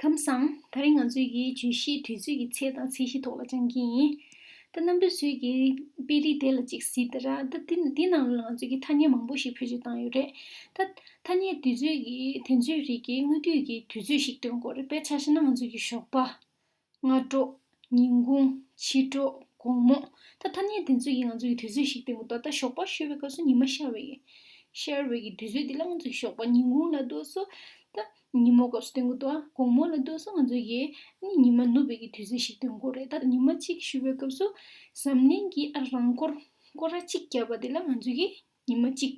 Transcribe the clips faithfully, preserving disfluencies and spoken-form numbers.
ལམ་སང་ད་རིང་ང་ཚོའི་གི་བརྗོད་གཞི་དུས་ཚོད་ཀྱི་ཚད་དང་ཚད་གཞི་ཐོག་ལ་སྦྱང་གི་ཡིན། ད་རྣམ་པ་ཚོས་ཀྱི་དཔེ་རིས་དེ་ལ་ཅིག་གཟིགས་དང་ར། ད་དེ་དེ་ནང་ལ་ང་ཚོས་ཀྱི་ཐ་སྙད་མང་པོ་ཞིག་བེད་སྤྱོད་བཏང་ཡོད་རེད། ད་ཐ་སྙད་དེ་ཚོའི་གི་དེ་ཚོའི་རིགས་ཀྱི་སྔ་དུས་ཀྱི་དུས་ཚོད་ཞིག་སྟོན་དགོས་རེད། དཔེར་ཆ་བཞག་ན་ང་ཚོའི་གི་ཞོགས་པ། སྔ་དྲོ། ཉིན་གུང་། ཕྱི་དྲོ། དགོང་མོ། ད་ཐ་སྙད་དེ་ཚོ་ཡིས་ང་ཚོ་གི་དུས་ཚོད་ཞིག་སྟོན་གྱི་འདུག་ད་ཞོགས་པ་ཞུ་བའི་སྐབས་སུ་ཉི་མ་ཤར་བའི་ཤར་བའི་གི་དུས་ཚོད་དེ་ལ་ང་ཚོ་གི་ཞོགས་པ། ཉིན་གུང་ལབ་དུས་སུ་ད་ཉིན་མོ་སྐབས་སུ་སྟོན་གྱི་འདུག་དགོང་མོ་ལབ་དུས་སུ་ང་ཚོ་གི་ནི་ཉི་མ་ནུབ་པའི་གི་དུས་ཚོད་ཞིག་སྟོན་གྱི་རེད། ད་ཉི་མ་གཅིག་ཞུ་བའི་སྐབས་སུ་འཛམ་གླིང་གི་ཨ་རང་འཁོར་སྐོར་ར་གཅིག་བརྒྱབ་པ་དེ་ལ་ང་ཚོ་གི་ཉི་མ་གཅིག་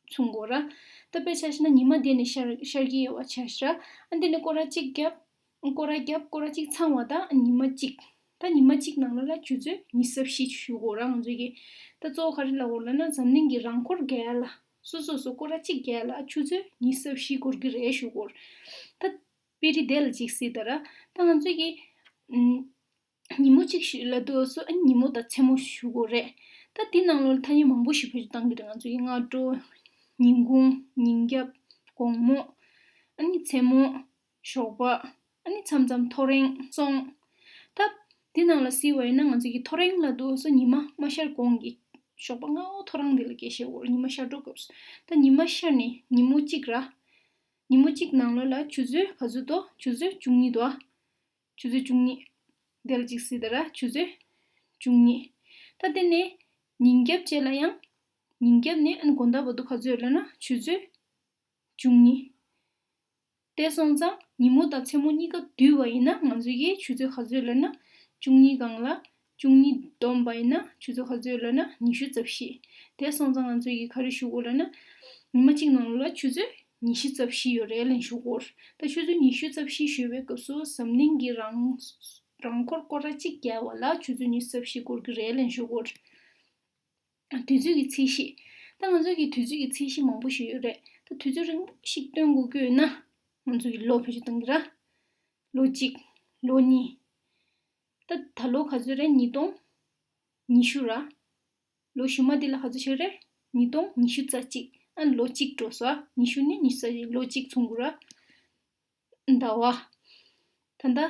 མཚོན་གྱི་ར། ད་དཔེར་ཆ་བཞག་ན་ཉི་མ་དེ་ནས་ཤར་ཤར་གྱི་ཡོད་པ་ཆ་བཞག་ར། ཨ་དེ་ནས་སྐོར་ར་གཅིག་བརྒྱབ། སྐོར་ར་བརྒྱབ། སྐོར་ར་གཅིག་ཚང་བ་དང་ཉི་མ་གཅིག་ད་ཉི་མ་གཅིག་ནང་ལོགས་ལ་ཆུ་ཚོད་ཉི་ཤུ་རྩ་བཞི་ཞུ་གི་ཡོད་ར། ང་ཚོ་གི་ད་གཙོ་བོ་ག་རེ་ལབ་ཀྱི་ཡོད་ལབ་ན་འཛམ་གླིང་གི་རང་འཁོར་བརྒལ་ཡ་ལ་སོ་སོ་སོ་སྐོར་ར་གཅིག་བརྒལ་ཡ་ལ་ཆུ་ཚོད་ཉི་ཤུ་རྩ་བཞི་འགོར་གྱི་རེད་ཞུ་གི་ཡོད་ར། ད་དཔེ་རིས་དེ་ལ་ཅིག་གཟིགས་དང་ར། ད་ང་ཚོ་གི་ཨམ། ཉིན་མོ་གཅིག་ཞུ་ལབ་དུས་སུ་ཨ་ནི་ཉིན་མོ་དང་མཚན་མོ་ཞུ་དགོས་རེད། ད་དེ་ནང་ལོགས་ལ་ཐ་སྙད་མང་པོ་ཞིག་བེད་སྤྱོད་བཏང་གི་རེད། ང་ཚོ་ཡི་སྔ་དྲོ། ཉིན་གུང་། ཉིན་རྒྱབ། དགོང་མོ། ཨ་ནི་མཚན་མོ། ཞོགས་པ། ཨ་ནི་མཚམས་མཚམས་ཐོ་རེངས། སོང་། ད་དེ་ནང་ལ་གཟིགས་པ་ཡིན་ན་ང་ཚོ་གི་ཐོ་རེངས་ལབ་དུས་སུ་ཉི་མ་མ་ཤར་གོང་གི་ཞོགས་པ་སྔ་པོ་ཐོ་རངས་དེ་ལ་སྐད་བཤད་དགོས་རེད། ཉི་མ་ཤར་འགྲོ་སྐབས་སུ། ད་ཉི་མ་ཤར་ནས་ཉིན་མོ་གཅིག་ར། ཉིན་མོ་གཅིག་ནང་ལོགས་ལ་ཆུ་ཚོད་ག་ཚོད་འདུག་ཆུ་ཚོད་བཅུ་གཉིས་འདུག་ཆུ་ཚོད་བཅུ་གཉིས། དེ་ལ་ཅིག་གཟིགས་དང་ར། ཆུ་ཚོད་བཅུ་གཉིས། ད་དེ་ནས་ཉིན་རྒྱབ་བྱས་ལ་ཡང་། ཉིན་རྒྱབ་ནས་ཨ་ནི་དགོང་དག་བར་དུ་ག་ཚོད་ཡོད་ལབ་ན་ཆུ་ཚོད་བཅུ་གཉིས། དེ་སོང་ཙང་ཉིན་མོ་དང་མཚན་མོ་གཉིས་ཀ་བསྡུས་པ་ཡིན་ན་ང་ཚོ་གི་ཆུ་ཚོད་ག་ཚོད་ལབ་ན་བཅུ་གཉིས་སྒང་ལ་བཅུ་གཉིས་བསྡོམས་པ་ཡིན་ན་ཆུ་ཚོད་ག་ཚོད་ལབ་ན་ཉི་ཤུ་རྩ་བཞི། དེ་སོང་ཙང་ང་ཚོ་གི་ག་རེ་ཞུ་དགོས་ལབ་ན་ཉི་མ་གཅིག་ནང་ལ་ཆུ་ཚོད་ཉི་ཤུ་རྩ་བཞི་ཡོད་རེད་ལབ་ཞུ་དགོས། ད་ཆུ་ཚོད་ཉི་ཤུ་རྩ་བཞི་ཞུ་བའི་སྐབས་སུ་འཛམ་གླིང་གི་རང་རང་འཁོར་སྐོར་ར་གཅིག་བརྒྱབ་པ་ལ་ཆུ་ཚོད་ཉི་ཤུ་རྩ་བཞི་འགོར་གྱི་རེད་ལབ་ཞུ་དགོས། དུས་ཚོད་ཀྱི་ཚད་གཞི། ད་ང་ཚོ་གི་དུས་ཚོད་ཀྱི་ཚད་གཞི་མང་པོ་ཞིག་ཡོད་རེད། ད་དུས་ཚོད་རིང་པོ་ཞིག་སྟོན་དགོས་ཀྱི་ཡོད་ན་ང་ཚོ་གི་ལོ་བེད་སྤྱོད་གཏོང་གི་ར། ལོ་གཅིག་ལོ་གཉིས། ད་ད་ལོ་ག་ཚོད་རེད། ཉིས་སྟོང་ཉི་ཤུ་ར། ལོ་གཞུག་མ་དེ་ལ་ག་ཚོད་ཞིག་རེད། ཉིས་སྟོང་ཉི་ཤུ་རྩ་གཅིག་ཨ་ལོ་གཅིག་འགྲོ་སོང་། ཉི་ཤུ་ནས་ཉི་ཤུ་རྩ་གཅིག་ལོ་གཅིག་མཚོན་དགོས་ར། ཟླ་བ། ད་ལྟ་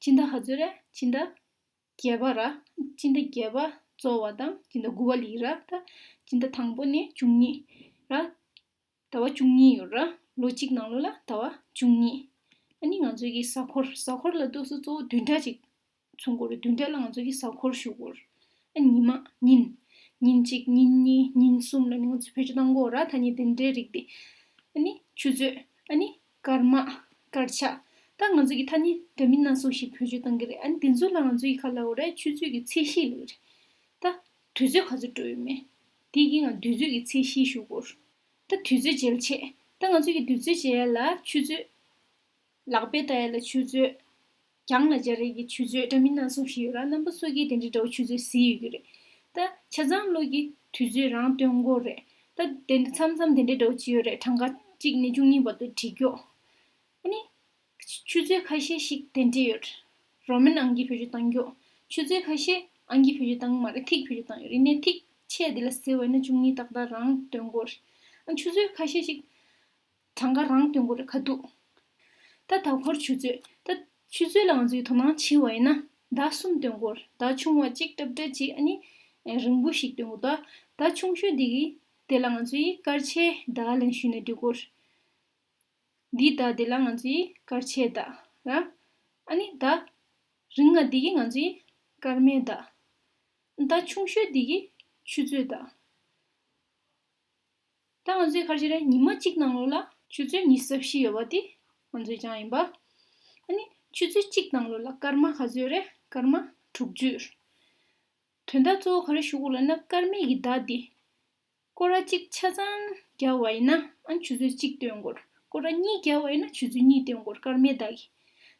སྤྱི་ཟླ་ག་ཚོད་རེད། སྤྱི་ཟླ་བརྒྱད་པ་ར། སྤྱི་ཟླ་བརྒྱད་པ་རྫོགས་པ་དང་སྤྱི་ཟླ་དགུ་པ་ལ་ཡིན་ར། ད་སྤྱི་ཟླ་དང་པོ་ནས་བཅུ་གཉིས་ར། ཟླ་བ་བཅུ་གཉིས་ཡོད་ར། ལོ་གཅིག་ནང་ལོགས་ལ་ཟླ་བ་བཅུ་གཉིས། ཨ་ནི་ང་ཚོའི་གི་གཟའ་འཁོར། གཟའ་འཁོར་ལབ་དུས་སུ་གཙོ་བོ་བདུན་ཕྲག་ཅིག་མཚོན་དགོས་རེད། བདུན་ཕྲག་ལ་ང་ཚོའི་གི་གཟའ་འཁོར་ཞུ་དགོས་རེད། ཨ་ཉི་མ། ཉིན། ཉིན་གཅིག་ཉིན་གཉིས། ཉིན་གསུམ་ལབ་ནས་ང་ཚོ་བེད་སྤྱོད་གཏང་གི་ཡོད་ར། ཐ་སྙད་དེ་འདྲའི་རིགས་དེ། ཨ་ནི་ཆུ་ཚོད། ཨ་ནི་སྐར་མ། སྐར་ཆ། ད་ང་ཚོ་གི་ཐ་སྙད་འདྲ་མིན་སྣ་ཚོགས་ཤིག་བེད་སྤྱོད་གཏང་གི་རེད། ཨ་ནི་དེ་ཚོ་ལ་ང་ཚོ་གི་ག་ལབ་དགོས་རེད། ཆུ་ཚོད་ཀྱི་ཚད་གཞི་ལབ་ཀྱི་རེད། ད་དུས་ཚོད་ག་ཚོད་འགྲོ་ཡོད་མེད། དེ་གི་ང་དུས་ཚོད་ཀྱི་ཚད་གཞི་ཞུ་དགོས་རེད། ད་དུས་ཚོད་འཇལ་ཆས། ད་ང་ཚོ་གི་དུས་ཚོད་འཇལ་ཡ་ལ་ཆུ་ཚོད། ལག་པས་བལྟ་ཡ་ལ་ཆུ་ཚོད། གྱང་ལ་སྦྱར་ཡ་གི་ཆུ་ཚོད། འདྲ་མིན་སྣ་ཚོགས་ཤིག་ཡོད་ར། རྣམ་པ་ཚོ་གིས་དེ་འདྲའི་འདྲ་བོ་ཆུ་ཚོད་གཟིགས་ཡོད་ཀྱི་རེད། ད་ཆ་ཚང་ལོ་གི་དུས་ཚོད་རང་སྟོན་དགོས་རེད། ད་དེ་འདྲ་མཚམས་མཚམས་དེ་འདྲའི་འདྲ་བོ་ཅིག་ཡོད་རེད། གྲངས་ཀ་གཅིག་ནས་བཅུ་གཉིས་བར་དུ་བྲིས་རྒྱུ། ཨ་ནི། ཆུ་ཚོད་ཁ་ཤས་ཤིག་དེ་འདྲ་ཡོད་རེད། རོ་མན་ཨང་ཀི་བེད་སྤྱོད་གཏང་རྒྱུ། ཆུ་ཚོད་ཁ་ཤས་ཨང་ཀི་བེད་སྤྱོད་གཏང་གི་མ་རེད། ཐིག་བེད་སྤྱོད་གཏང་ཡོད་རེད། ཡིན་ནའི་ཐིག་ཆེ་དེ་ལ་གཟིགས་པ་ཡིན་ན་བཅུ་གཉིས་ཏག་ཏག་རང་སྟོན་གྱི་རེད། ཨ་ཆུ་ཚོད་ཁ་ཤས་ཤིག་གྲངས་ཀ་རང་སྟོན་གྱི་རེད། ཁ་ཐུག་ད་ཟླ་འཁོར་ཆུ་ཚོད། ད་ཆུ་ཚོད་ལ་ང་ཚོས་དོ་སྣང་བྱེད་པ་ཡིན་ན་ཟླ་གསུམ་སྟོན་གྱི་རེད། ཟླ་ཆུང་བ་གཅིག་སྲབ་འདྲ་གཅིག་ཨ་ནི་རིང་པོ་ཞིག་སྟོན་གྱི་འདུག་ཟླ་ཆུང་ཤོས་དེ་གི་དེ་ལ་ང་ཚོས་སྐར་ཆའི་ཟླ་ལབ་ཞུས་ན་འགྲིག་གི་རེད། འདིའི་ཟླ་དེ་ལ་ང་ཚོས་སྐར་ཆའི་ཟླ་ར། ཨ་ནི་ཟླ་རིང་བ་དེ་གི་ང་ཚོས་སྐར་མའི་ཟླ། ཟླ་ཆུང་ཤོས་དེ་གི་ཆུ་ཚོད་ཟླ། ད་ང་ཚོས་ག་རེ་བྱས་རེད། ཉི་མ་གཅིག་ནང་ལོགས་ལ་ཆུ་ཚོད་ཉི་ཤུ་རྩ་བཞི་ཡོད་པ་དེ་ང་ཚོས་སྦྱངས་ཡིན་པ། ཨ་ནི་ཆུ་ཚོད་གཅིག་ནང་ལོགས་ལ་སྐར་མ་ག་ཚོད་རེད། སྐར་མ་དྲུག་ཅུ། དོན་དག་གཙོ་བོ་ག་རེ་ཞུ་དགོས་ལབ་ན་སྐར་མའི་གི་ཟླ་དེ། སྐོར་ར་གཅིག་ཆ་ཚང་བརྒྱབ་པ་ཡིན་ན་ཨ་ཆུ་ཚོད་གཅིག་སྟོན་གྱི་རེད། སྐོར་ར་གཉིས་བརྒྱབ་པ་ཡིན་ན་ཆུ་ཚོད་གཉིས་སྟོན་གྱི་རེད། སྐར་མའི་ཟླ་གི།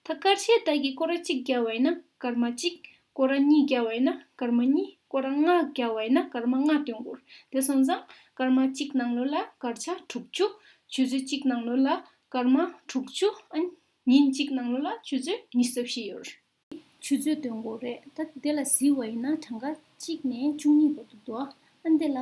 ད་སྐར་ཆའི་ཟླ་གི་སྐོར་ར་གཅིག་བརྒྱབ་པ་ཡིན་ན་སྐར་མ་གཅིག་སྐོར་ར་གཉིས་བརྒྱབ་པ་ཡིན་ན་སྐར་མ་གཉིས། སྐོར་ར་ལྔ་བརྒྱབ་པ་ཡིན་ན་སྐར་མ་ལྔ་སྟོན་གྱི་རེད། དེ་སོང་ཙང་སྐར་མ་གཅིག་ནང་ལོགས་ལ་སྐར་ཆ་དྲུག་ཅུ། ཆུ་ཚོད་གཅིག་ནང་ལོགས་ལ་སྐར་མ་དྲུག་ཅུ། ཨ་ཉིན་གཅིག་ནང་ལོགས་ལ་ཆུ་ཚོད་ཉི་ཤུ་རྩ་བཞི་ཡོད་རེད། ཆུ་ཚོད་སྟོན་དགོས་རེད། ད་དེ་ལ་གཟིགས་པ་ཡིན་ན་གྲངས་ཀ་གཅིག་ནས་བཅུ་གཉིས་བར་དུ་འདུག་ཨ་འདི་ལ་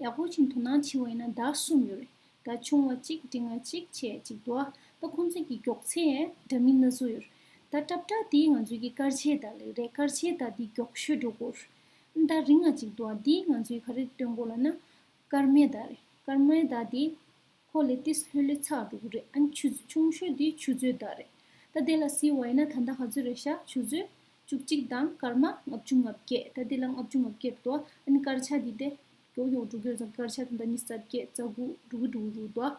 ཡག་པོ་ཅིག་དོ་སྣང་བྱེད་པ་ཡིན་ན་ཟླ་གསུམ་ཡོད་རེད། ཟླ་ཆུང་བ་གཅིག་འབྲིང་བ་གཅིག་ཆེ་བ་གཅིག་འདུག་ད་ཁོང་ཚོ་གི་མགྱོགས་ཚད་འདྲ་མིན་སྣ་ཚོགས་ཡོད་རེད། ད་ཏྲབ་ཏྲ་དེ་ང་ཚོའི་གི་སྐར་ཆའི་བརྡ་ལེགས་རེད། སྐར་ཆའི་བརྡ་དེ་མགྱོགས་ཤོས་འགྲོ་གོ། ད་རིང་ང་གཅིག་འདུག་ཨ། དེ་ང་ཚོའི་ག་རེ་སྟོན་གོ་ལབ་ན། སྐར་མའི་བརྡ་རེད། སྐར་མའི་བརྡ་དེ་ཁོ་ལས་ཏིས་ལྷོད་ལྷོད་ཚ་འགྲོ་གི་རེད། ཨ་ནི་ཆུ་ཚོད་ཆུང་ཤོས་དེ་ཆུ་ཚོད་བརྡ་རེད། ད་དེ་ལ་གཟིགས་པ་ཡིན་ན་ད་ལྟ་ག་ཚོད་རེད་ཤག་ཆུ་ཚོད་བཅུ་གཅིག་དང་སྐར་མ་ལྔ་བཅུ་ང་བརྒྱད། ད་དེ་ལ་ལྔ་བཅུ་ང་བརྒྱད་འདུག་ཨ་ནི་སྐར་ཆ་འདི་དེ་མགྱོགས་མགྱོགས་འགྲོ་གི་ཡོད་ཙང་སྐར་ཆ་ད་ལྟ་ཉི་ཤུ་རྩ་བརྒྱད་རྩ་དགུ་འགྲོ་གི་འགྲོ་གི་འགྲོ་གི་འདུག་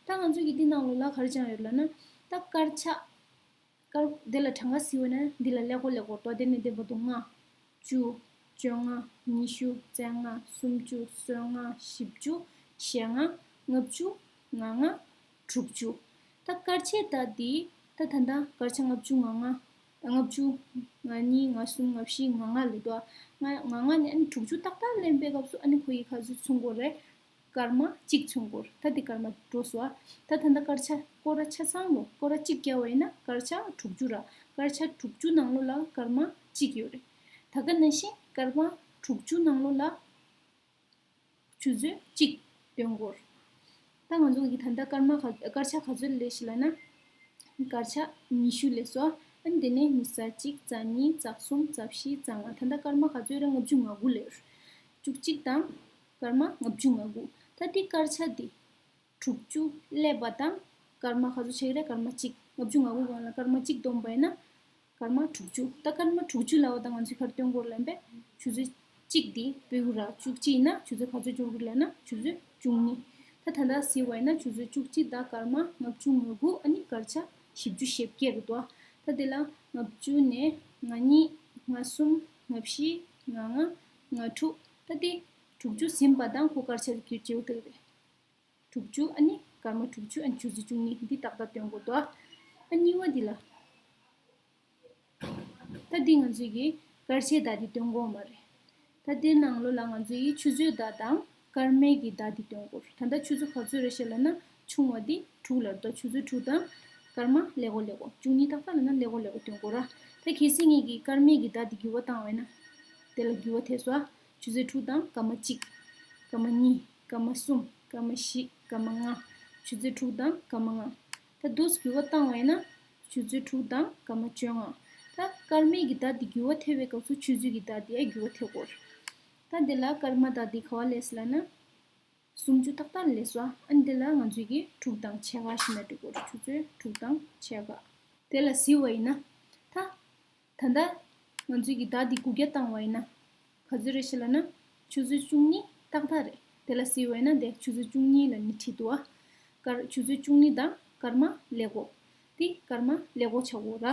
ད་ང་ཚོ་གི་འདི་ནང་ལོགས་ལ་ག་རེ་སྦྱངས་ཡོད་ལབ་ན། ད་སྐར་ཆ་སྐར་འདི་ལ་གྲངས་ཀ་གཟིགས་པ་ན་འདི་ལ་ཀླད་ཀོར་ཀླད་ཀོར་འདུག་དེ་ནས་འདི་བར་དུ་ལྔ། བཅུ། བཅོ་ལྔ། ཉི་ཤུ། རྩ་ལྔ། སུམ་ཅུ། སོ་ལྔ། བཞི་བཅུ། ཞེ་ལྔ། ལྔ་བཅུ། ང་ལྔ། དྲུག་ཅུ། ད་སྐར་ཆའི་བརྡ་འདི་ད་ད་ལྟ་སྐར་ཆ་ལྔ་བཅུ་ང་ལྔ། ལྔ་བཅུ། ང་གཉིས། ང་གསུམ། ང་བཞི། ང་ལྔ་ལབ་འདུག་ང་ང་ལྔ་ནས་ཨ་ནི་དྲུག་ཅུ་ཏག་ཏག་ལེན་པའི་སྐབས་སུ་ཨ་ནི་ཁོ་ཡི་ག་ཚོད་མཚོན་གོ་རེད། སྐར་མ་གཅིག་མཚོན་གོ། ད་འདི་སྐར་མ་འགྲོ་སོང་ཨ། ད་ད་ལྟ་སྐར་ཆ་སྐོར་ར་ཆ་ཚང་ལོ་སྐོར་ར་གཅིག་བརྒྱབ་པ་ཡིན་ན་སྐར་ཆ་དྲུག་ཅུ་ར། སྐར་ཆ་དྲུག་ཅུ་ནང་ལོགས་ལ་སྐར་མ་གཅིག་ཡོད་རེད། ད་ག་ནང་བཞིན་སྐར་མ་དྲུག་ཅུ་ནང་ལོགས་ལ་ཆུ་ཚོད་གཅིག་སྟོན་གོ། ད་ང་ཚོ་གི་ད་ལྟ་སྐར་མ་ག་སྐར་ཆ་ག་ཚོད་ལས་ཤི་ལབ་ན། སྐར་ཆ་ཉི་ཤུ་ལས་སོ། ཨ་ནི་དེ་ནས་ཉི་ཤུ་རྩ་གཅིག་རྩ་གཉིས། རྩ་གསུམ། རྩ་བཞི། རྩ་ལྔ། ད་ལྟ་སྐར་མ་ག་ཚོད་རེད། ལྔ་བཅུ་ང་དགུ་ལས། བཅུ་གཅིག་དང་སྐར་མ་ལྔ་བཅུ་ང་དགུ། ད་འདི་སྐར་ཆ་འདི་དྲུག་ཅུ་སླེབས་པ་དང་སྐར་མ་ག་ཚོད་ཆགས་ཀྱི་རེད། སྐར་མ་གཅིག་ལྔ་བཅུ་ང་དགུ་སྒང་ལ་སྐར་མ་གཅིག་བསྡོམས་པ་ཡིན་ན་སྐར་མ་དྲུག་ཅུ། ད་སྐར་མ་དྲུག་ཅུ་ལབ་པ་དང་ང་ཚོས་ག་རེ་སྟོན་གོ་ལབ་པས་ཆུ་ཚོད་གཅིག་འདི་སྤོ་གི་ར། བཅུ་གཅིག་ཡིན་ན་ཆུ་ཚོད་ག་ཚོད་འབྱོར་གི་ལབ་ན་ཆུ་ཚོད་བཅུ་གཉིས། ད་ད་ལྟ་གཟིགས་པ་ཡིན་ན་ཆུ་ཚོད་བཅུ་གཅིག་དང་སྐར་མ་ལྔ་བཅུ་ང་དགུ། ཨ་ནི་སྐར་ཆ་བཞི་བཅུ་ཞེ་བརྒྱད་རེད་འདུག་ད་དེ་ལ་ལྔ་བཅུ་ནས་ང་གཉིས། ང་གསུམ། ང་བཞི། ང་ལྔ། ང་དྲུག་ད་དེ་དྲུག་ཅུ་ཟིན་པ་དང་ཁོ་སྐར་ཆ་གི་བརྗེ་པོ་དེ་རེད། དྲུག་ཅུ། ཨ་ནི་སྐར་མ་དྲུག་ཅུ། ཨ་ནི་ཆུ་ཚོད་བཅུ་གཉིས། འདི་ཏག་ཏག་སྟོན་གོ་འདུག་ཨ་གཉིས་པ་འདི་ལ། ད་འདི་ང་ཚོས་ཀྱི་སྐར་ཆའི་བརྡ་འདི་སྟོན་གོ་མ་རེད། ད་འདི་ནང་ལོགས་ལ་ང་ཚོས་ཀྱི་ཆུ་ཚོད་བརྡ་དང་སྐར་མའི་གི་བརྡ་འདི་སྟོན་གོ། ད་ལྟ་ཆུ་ཚོད་ག་ཚོད་རེད་ཤག་ལབ་ན་ཆུང་བ་འདི་དྲུག་ལབ་འདུག་ཆུ་ཚོད་དྲུག་དང་སྐར་མ་ཀླད་ཀོར་ཀླད་ཀོར། བཅུ་གཉིས་ཏག་ཏག་ལབ་ན་ཀླད་ཀོར་ཀླད་ཀོར་སྟོན་གོ་ར། ད་གལ་སྲིད་ངེད་ཀྱི་སྐར་མའི་གི་བརྡ་འདི་འགྱུར་བ་བཏང་བས་ན། དེ་ལ་འགྱུར་བ་ཐེབས་སོང་ཨ། ཆུ་ཚོད་དྲུག་དང་སྐར་མ་གཅིག་སྐར་མ་གཉིས། སྐར་མ་གསུམ། སྐར་མ་བཞི། སྐར་མ་ལྔ། ཆུ་ཚོད་དྲུག་དང་སྐར་མ་ལྔ། ད་འདུག་སེ་འགྱུར་བ་བཏང་བ་ཡིན་ན། ཆུ་ཚོད་དྲུག་དང་སྐར་མ་བཅོ་ལྔ། ད་སྐར་མའི་གི་བརྡ་འདི་འགྱུར་བ་ཐེབས་པའི་སྐབས་སུ་ཆུ་ཚོད་ཀྱི་བརྡ་འདི་ཡང་འགྱུར་བ་ཐེབས་གོ། ད་འདི་ལ་སྐར་མ་བརྡ་འདི་ག་པར་སླེབས་སོང་ལབ་ན། སུམ་ཅུ་ཏག་ཏག་སླེབས་སོང་ཨ། ཨ་ནི་འདི་ལ་ང་ཚོས་ཀྱི་དྲུག་དང་ཕྱེད་ཀ་ཞིག་ན་འགྲིག་གོ། ཆུ་ཚོད་དྲུག་དང་ཕྱེད་ཀ། དེ་ལ་གཟིགས་པ་ཡིན་ན། ད། ད་ལྟ་ང་ཚོས་ཀྱི་བརྡ་འདི་དགུ་བརྒྱ་བཏང་བ་ཡིན་ན། ག་ཚོད་རེད་ཤག་ལབ་ན། ཆུ་ཚོད་བཅུ་གཉིས་ཏག་ཏག་རེད། དེ་ལ་གཟིགས་པ་ཡིན་ན་དེ་ཆུ་ཚོད་བཅུ་གཉིས་ལ་ནི་བྲིས་འདུག་ཨ། སྐར་ཆུ་ཚོད་བཅུ་གཉིས་དང་སྐར་མ་ཀླད་ཀོར། དེ་སྐར་མ་ཀླད་ཀོར་ཆགས་གོ་ར།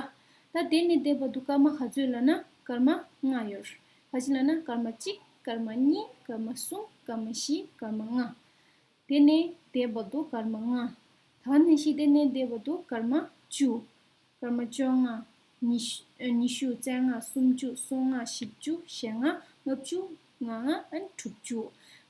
ད་དེ་ནས་དེ་བར་དུ་སྐར་མ་ག་ཚོད་ལབ་ན་སྐར་མ་ལྔ་ཡོད། ག་ཅི་ལབ་ན་སྐར་མ་གཅིག་སྐར་མ་གཉིས། སྐར་མ་གསུམ། སྐར་མ་བཞི། སྐར་མ་ལྔ། དེ་ནས་དེ་བར་དུ་སྐར་མ་ལྔ། ད་ནས་ཤི་དེ་ནས་དེ་བར་དུ་སྐར་མ་བཅུ། སྐར་མ་བཅོ་ལྔ། ཉི་ཤུ་ཨ། ཉི་ཤུ། རྩ་ལྔ། སུམ་ཅུ། སོ་ལྔ། བཞི་བཅུ། ཞེ་ལྔ། ལྔ་བཅུ། ང་ལྔ། ཨ་ནི་དྲུག་ཅུ།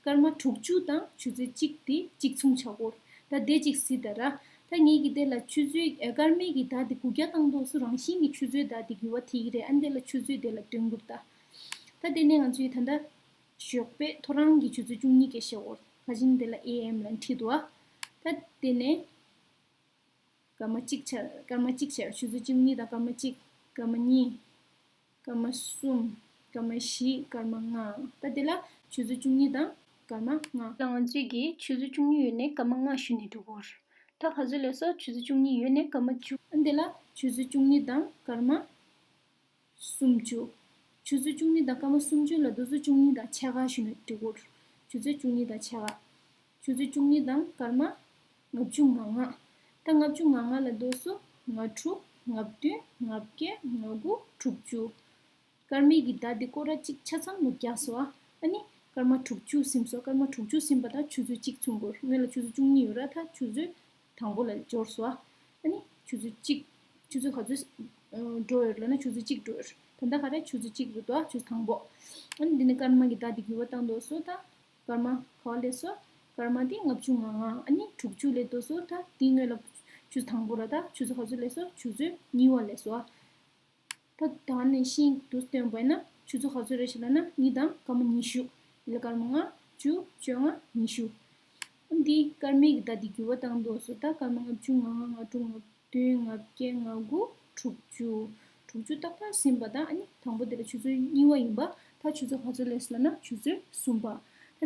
སྐར་མ་དྲུག་ཅུ་དང་ཆུ་ཚོད་གཅིག་དེ་གཅིག་མཚུངས་ཆགས་གོ། ད་དེ་གཅིག་གཟིགས་ད་ར། ད་ངེད་ཀྱི་དེ་ལ་ཆུ་ཚོད་ཨ། སྐར་མའི་གི་བརྡ་དེ་དགུ་བརྒྱ་བཏང་དུས་སུ་རང་བཞིན་གྱི་ཆུ་ཚོད་བརྡ་དེ་འགྱུར་བ་ཐེབས་ཀྱི་རེད། ཨ་ནི་དེ་ལ་ཆུ་ཚོད་དེ་ལ་སྟོན་དགོས་ད། ད་དེ་ནས་ང་ཚོས་ད་ལྟ། ཞོགས་པའི་ཐོ་རངས་ཀྱི་ཆུ་ཚོད་བཅུ་གཉིས་སྐད་བཤད་འོར། ག་ཅིན་དེ་ལ་ཨེ་ཨེམ་ལ་འཁྲིད་འདུག་ཨ། ད་དེ་ནས་སྐར་མ་གཅིག་ཆ་སྐར་མ་གཅིག་ཆ་ཆུ་ཚོད་བཅུ་གཉིས་དང་སྐར་མ་གཅིག་སྐར་མ་གཉིས། སྐར་མ་གསུམ། སྐར་མ་བཞི། སྐར་མ་ལྔ། ད་དེ་ལ་ཆུ་ཚོད་བཅུ་གཉིས་དང་སྐར་མ་ལྔ། ད་ང་ཚོས་ཀྱིས་ཆུ་ཚོད་བཅུ་གཉིས་ཡོལ་ནས་སྐར་མ་ལྔ་ཞུས་ནས་འགྲོ་གི་ཡོད་རེད། ད་ག་ཚོད་ལབ་སོང་ཆུ་ཚོད་བཅུ་གཉིས་ཡོལ་ནས་སྐར་མ་བཅུ། ཨ་འདི་ལ་ཆུ་ཚོད་བཅུ་གཉིས་དང་སྐར་མ་སུམ་ཅུ། ཆུ་ཚོད་བཅུ་གཉིས་དང་སྐར་མ་སུམ་ཅུ་ལབ་དུས་ཚོད་བཅུ་གཉིས་དང་ཕྱེད་ཀ་ཞུས་ན་འགྲིག་གོ། ཆུ་ཚོད་བཅུ་གཉིས་དང་ཕྱེད་ཀ། ཆུ་ཚོད་བཅུ་གཉིས་དང་སྐར་མ་ལྔ་བཅུ་ང་ལྔ། ད་ལྔ་བཅུ་ང་ལྔ་ལབ་དུས་ཚོད་ལྔ་དྲུག་ལྔ་བདུན་ལྔ་བརྒྱད་ལྔ་དགུ་དྲུག་ཅུ། སྐར་མའི་གི་བརྡ་འདི་སྐོར་ར་གཅིག་ཆ་ཚང་ལོ་རྒྱག་སོང་ཨ། ཨ་ནི་སྐར་མ་དྲུག་ཅུ་ཟིན་སོང་། སྐར་མ་དྲུག་ཅུ་ཟིན་པ་དང་ཆུ་ཚོད་གཅིག་མཚུངས་གོ། སྔོན་ལ་ཆུ་ཚོད་བཅུ་གཉིས་ཡོད་ར། ད་ཆུ་ཚོད་དང་པོ་ལ་འབྱོར་སོང་ཨ། ཨ་ནི་ཆུ་ཚོད་གཅིག་ཆུ་ཚོད་ག་ཚོད་འགྲོ་ཡོད་ལབ་ན་ཆུ་ཚོད་གཅིག་འགྲོ་ཡོད། ད་ལྟ་ག་རེ་ཆུ་ཚོད་གཅིག་རེད་དོ། ཆུ་ཚོད་དང་པོ། ཨ་ནི་འདི་ནི་སྐར་མ་གི་བརྡ་འདི་འགྱུར་བ་བཏང་དུས་སོ། ད་སྐར་མ་ག་པར་སླེབས་སོང་། སྐར་མ་འདི་ལྔ་བཅུ་ང་ལྔ། ཨ་ནི་དྲུག་ཅུ་སླེབས་དུས་སོ། ད་འདི་སྔོན་ལ་ཆུ་ཚོད་དང་པོ་ར། ད་ཆུ་ཚོད་ག་ཚོད་སླེབས་སོང་། ཆུ་ཚོད་གཉིས་པ་སླེབས་སོང་ཨ། ད་ད་ནས་ཤིན་ཏུ་སྟོན་པ་ཡིན་ན་ཆུ་ཚོད་ག་ཚོད་རེད་ཤག་ལབ་ན་གཉིས་དང་སྐར་མ་ཉི་ཤུ། ཡིན་ལ་སྐར་མ་ལྔ་བཅུ་བཅོ་ལྔ་ཉི་ཤུ། འདི་སྐར་མའི་གི་བརྡ་འདི་འགྱུར་བ་བཏང་དུས་སོ། ད་སྐར་མ་ལྔ་བཅུ་ང་ལྔ་ལྔ་དྲུག་ལྔ་བདུན་ལྔ་བརྒྱད་ལྔ་དགུ་ དྲུག་ཅུ། དྲུག་ཅུ་ཏག་ཏག་ཟིན་པ་དང་། ཨ་ནི་དང་པོ་དེ་ལ་ཆུ་ཚོད་གཉིས་པ་ཡིན་པ། ད་ཆུ་ཚོད་ག་ཚོད་སླེབས་སོང་ལབ་ན་ཆུ་ཚོད་གསུམ་པ།